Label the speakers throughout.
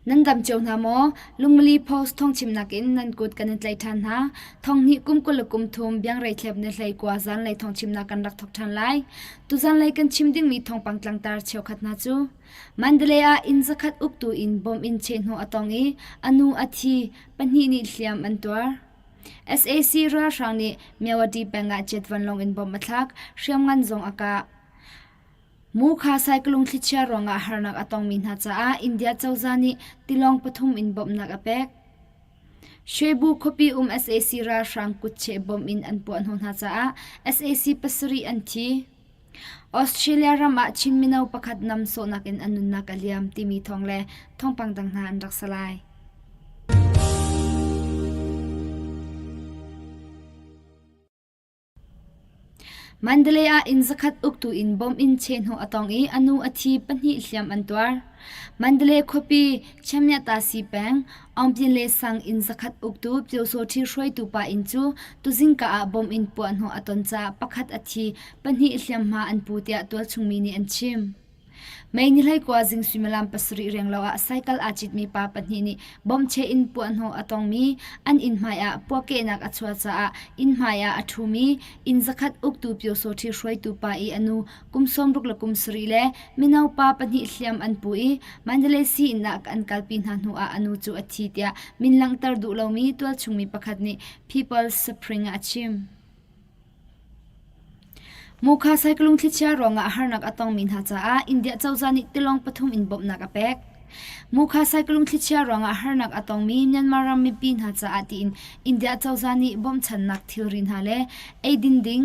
Speaker 1: Nan dam cio hna maw? Lungmili Post thawngchimnak in nan kut kan in tlaih ṭhan hna. Thonghnih kum 20 le kum thum biangrei thlep ni hlei kua zanlei thawngchimnak kan rak thawk ṭhan lai. Tuzanlei kan chim dingmi thawngpang tlangtar cheukhat hna cu Mandalay ah inn zakhat uktu in bom in chehhnawh a tong i a nu a thi, pahnih nih hliam an tuar. Sac ralhrang nih Myawaddy peng ah jet vanlawng in bom a thlak, hriamngan zong a kah. Mukha saikalung thlichia ruangah harnak a tongmi hna caah India cozah nih tilawng pathum in bawmhnak a pek. Shwebu khuapi um sac ralhrang kutcheh bom in an puah hnawh hna caah sac pasarih an thi. Australia ram ah Chin mino pakhat nam sawhnak in a nunnak a liam timi thawng le thawngpang dang hna an rak si lai. Mandalay ah inn zakhat uktu in bomb in chehhnawh a tong i a nu a thi pahnih hliam an tuar. Mandalay khuapi Chiamyatasi peng Aungpyin le sang inn zakhat uktu Pyosawṭhi hruaitu pa inn cu tuzingka ah bomb in puahhnawh a ton caah pakhat a thi, pahnih hliamhma an pu tiah tualchungmi nih an chim. Mei ni hleikua zing suimilam pasarih renglo ah cycle aa citmi pa pahnih nih bomcheh in puahhnawh a tongmi an inn hmai ah puahkehnak a chuah caah inn hmai ah a ṭhumi inn zakhat uktu Pyosawṭhi hruaitu pa i a nu kum sawmruk le kum sarih le mino pa pahnih hliam an pu i Mandalay sii-inn ah an kalpi hna hnu ah a nu cu a thi tiah min langhter duh lomi tualchungmi pakhat nih People's Spring ah a chim. Mukha saiklung thlichia ruangah harnak a tongmi hna caah India cozah nih tilawng pathum in bawmhnak a pek. Mukha saiklung thlichia ruangah harnak a tongmi Myanmar ram mipi hna caah tiin India cozah nih bawmchannak thilri hna le eidin ding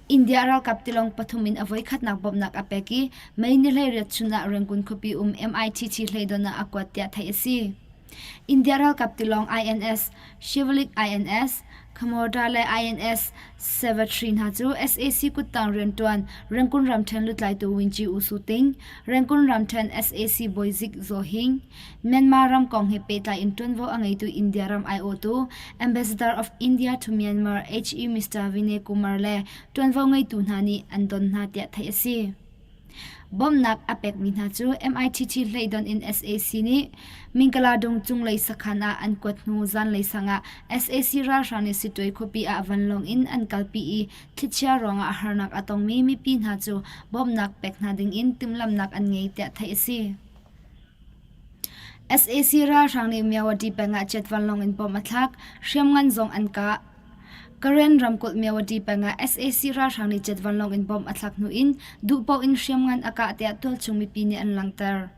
Speaker 1: India ralkap tilawng pathum in a voikhatnak bawmhnak a pek i May ni 18 chun ah Rangoon khuapi um MITT hleidon ah a kuat tiah theih a si. India ralkap tilawng INS, Shivalik INS, Kamorta le INS Savatri hna cu sac kuttang rianṭuan Rangoon ramṭhen lutlaitu Winci U Su Ting, Rangoon ramṭhen sac bawizik Zaw Hing, Myanmar ram kong he pehtlai in ṭuanvo a ngeitu India ram aiawhtu Ambassador of India to Myanmar HE Mr. Vinay Kumar le ṭuanvo ngeitu hna nih an don hna tiah theih a si. Bawmhnak a pekmi hna cu MITT hleidon in sac nih Mingkaladung cunglei sakhan ah an kuat hnu zanlei sang ah sac ralhrang nih Sittwe khuapi ah vanlawng in an kalpi i thlichia ruangah harnak a tongmi mipi hna cu bawmhnak pek hna dingin timhlamhnak an ngei tiah theih a si. Sac ralhrang nih Myawaddy peng ah jet vanlawng in bomb a thlak, hriamngan zong an kah. Karen ramkulh Myawaddy peng ah sac ralhrang nih jet vanlawng in bomb a thlak hnu in duhpaoh in hriamngan a kah tiah tualchung mipi nih an langhter.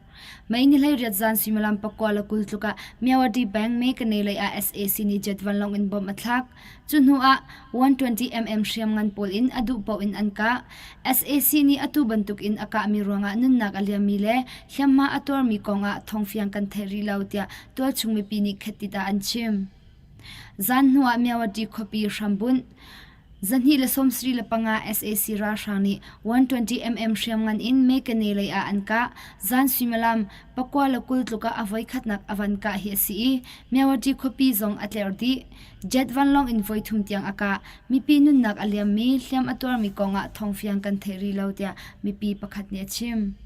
Speaker 1: May ni 18 zan suimilam pakua le 20 tluk ah Myawaddy peng Mekane lei ah sac nih jet vanlawng in bomb a thlak. Cu hnu ah 120mm hriamngan pawl in a duh paoh in an kah. Sac nih atu bantuk in a kahmi ruangah nunnak a liammi le hliamhma a tuarmi kong ah thawngfiang kan theih rih lo tiah tualchung mipi nih khettit ah an chim. Zan hnu ah Myawaddy khuapi hrambunh 275 sac ralhrang nih 120mm hriamngan in Mekane lei ah an kah. Zan suimilam 29 tluk ah a voikhatnak a van kah hi a si i Myawaddy khuapi zong a tlerh dih. Jet vanlawng in voithum tiang a kah. Mipi nunnak a liammi, hliam a tuarmi kong ah thawngfiang kan theih rih lo tiah mipi pakhat nih a chim.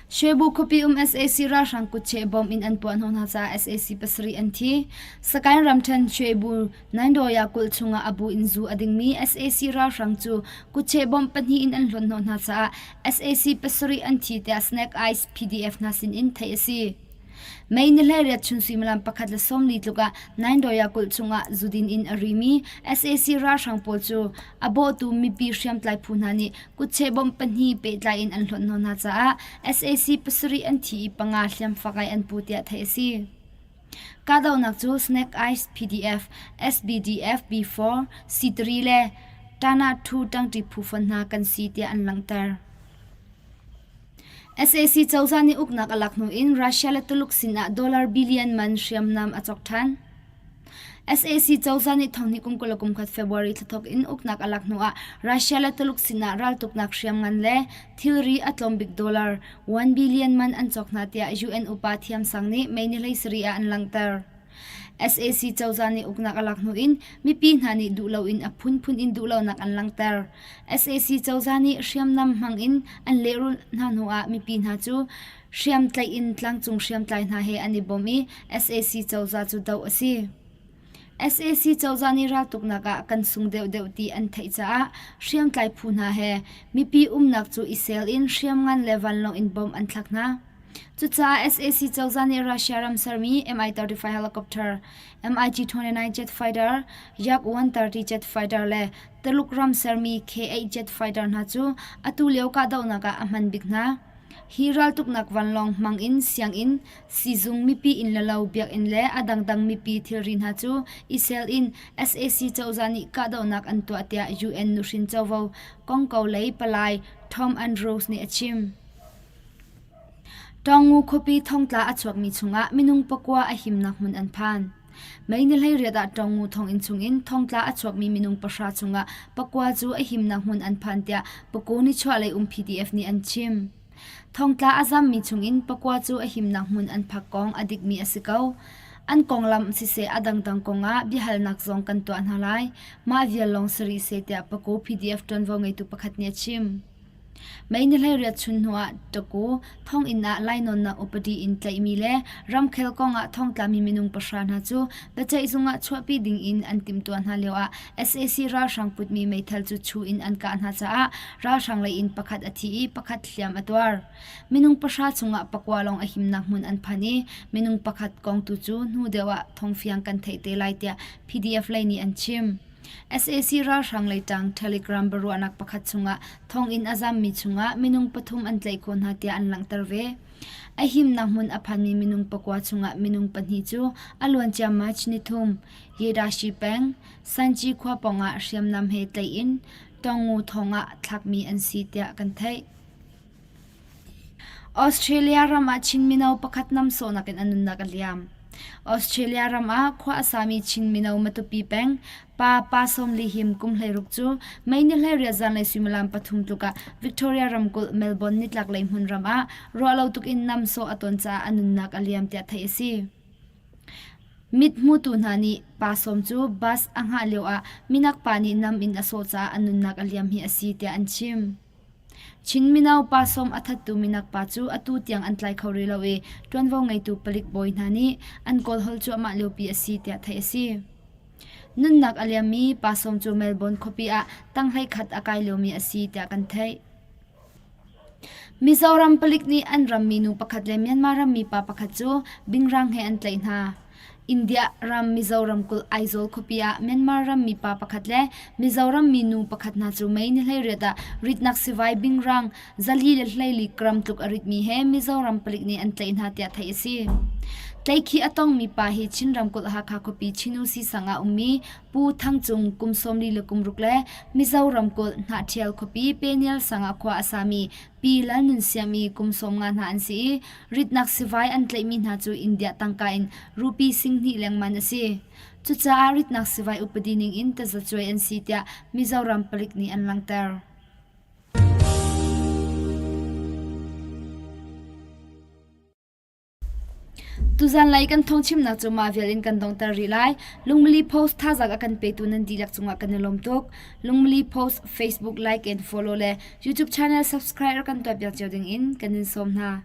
Speaker 1: Shwebu khuapi um sac ralhrang kutcheh bomb in an puah hnawh hna caah sac pasarih an thi. Sagaing ramṭhen Shwebu Naindoya kulh chungah a bu in zu a dingmi sac ralhrang cu kutcheh bomb pahnih in an hlonh hnawh hna caah sac pasarih an thi tiah Snack Ice PDF hna sin in theih a si. May ni 18 chun suimilam pakhat le sawmli tluk ah Naindoya kulh chungah zudin in a rimi sac ralhrang pawl cu a bawhtu mipi hriamtlai phu hna nih kutcheh bomb pahnih pehtlai in an hlonh hnawh hna caah sac pasarih an thi i panga hliamfak ai an pu tiah theih a si. Kahdohnak cu Snake Eyes PDF, SBDF B4, C3 le Tana Thu ṭangṭi phu fon hna kan si tiah an langhter. Sac cozah nih uknak a lak hnu in Russia le Tuluk sinah dollar billion man hriamnam a cawk ṭhan. Sac cozah nih thonghnih kum 20 le kum khat February thla thawk in uknak a lak hnu ah Russia le Tuluk sinah raltuknak hriamngan le thilri a tlawm bik dollar 1 billion man an cawk hna tiah UN upa thiamsang nih May ni 17 ah an langhter. Sac cozah nih uknak a lak hnu in mipi hna nih duh loin a phunphun in duhlonak an langhter. Sac cozah nih hriamnam hmang in an lehrulh hna hnu ah mipi hna cu hriamtlaih in tlangcung hriamtlai hna he an i bawm i sac cozah cu doh a si. Sac cozah nih raltuknak ah kan sung deuhdeuh ti an theih caah hriamtlai phu hna he mipi umnak cu i sel in hriamngan le vanlawng in bomb an thlak hna. Cucaah sac cozah nih Russia ram sermi Mi-35 helicopter, MiG-29 jet fighter, Yak-130 jet fighter le Taluk ram sermi K-8 jet fighter hna cu atu lio kahdohnak ah a hman bik hna. Hi raltuknak vanlawng hmang in sianginn, siizung mipi inn le lo, biakinn le a dangdang mipi thilri hna cu i sel in sac cozah nih kahdohnak an tuah tiah UN nuhrin covo kongkau lei palai Tom Andrews nih a chim. Tawngu khuapi thongtla a chuakmi chungah minung pakua a himnak hmun an phan. May ni 18 ah Tawngu thonginn chungin thongtla a chuakmi minung pahra chungah pakua cu a himnak hmun an phan tiah Paku nichuahlei um PDF nih an chim. Thongtla a zammi chungin pakua cu a himnak hmun an phak kong a dikmi a si ko. An konglam siseh a dangdang kongah biahalnak zong kan tuah hna lai. Mah vial lawng si rih seh tiah Paku PDF ṭuanvo ngeitu pakhat nih a chim. May ni 18 chun hnuah Taku thonginn ah lainawnnak upadi in tlaihmi le ramkhel kongah thongtlami minung pahra hna cu biaceihzung ah chuahpi ding in an timhtuah hna lioah sac ralhrang putmi meithal cu chu in an kah hna caah ralhrang lei in pakhat a thi i pakhat hliam a tuar. Minung pahra chungah pakua lawng a himnak hmun an phan i minung pakhat kong tu cu hnu deuh ah thawngfiang kan theih te lai tiah PDF lei nih an chim. Sac ralhrang lei ṭang Telegram biaruahnak pakhat chungah thonginn a zammi chungah minung pathum an tlaih khawh hna tiah an langhter ve. A himnak hmun a phanmi minung pakua chungah minung pahnih cu a luancia March nithum Yedashi peng, Sanchi khua pawngah hriamnam he tlaih in Tawngu thong ah thlakmi an si tiah kan theih. Australia ram ah Chin mino pakhat namsawhnak in a nunnak a liam. Australia ram ah khua a sami Chin mino Matupi peng pa Pa Sawm Li Him kum 16 cu May ni 18 zanlei suimilam pathum tluk ah Victoria ramkulh Melbourne nitlaklei hmunram ah ruahlo tuk in namsawh a ton caah a nunnak a liam tiah theih a si. Mit hmutu hna nih Pa Sawm cu bus a hngah lioah minak pa nih nam in a sawh caah a nunnak a liam hi a si tiah an chim. Chin mino pa sawm a thattu minak pa cu atu tiang an tlai kho rih lo i ṭuanvo ngeitu palik bawi hna nih an kawlhawl cuahmah liopi a si tiah theih a si. Nunnak a liammi pa sawm cu Melbourne khuapi ah tanghlei khat a kai liomi a si tiah kan theih. Mizoram palik nih an rammi nu pakhat le Myanmar rammi pa pakhat cu bingrang he an tlaih hna. India ram Mizoram kulh Aizawl khuapi ah Myanmar rammi pa pakhat le Mizoram minu pakhat hna cu May ni 18 ah ritnak sivai bingrang 424 gram tluk a ritmi he Mizoram palik nih an tlaih hna tiah theih a si. Tlaihkhih a tongmi pa hi Chin ramkulh Hakha khuapi Chinusi sang ah ummi Pu Thang Cung kum 46 le Mizoram kulh Hnahthial khuapi Peniel sang ah khua a sami Pi Lal Nun Siam i kum 50 hna an si i ritnak sivai an tlaihmi hna cu India tangka in rupee 20 lengmang a si. Cucaah ritnak sivai upadi ning in tazacuai an si tiah Mizoram palik nih an langhter. Tuzanlei kan thawngchimnak cu mah vial in kan donghter rih lai. Lungmili Post thazaang a kan petu nan dihlak cungah kan i lawm tuk. Lungmili Post Facebook like and follow le YouTube channel subscribe rak kan tuahpiak cio ding in kan in sawm hna.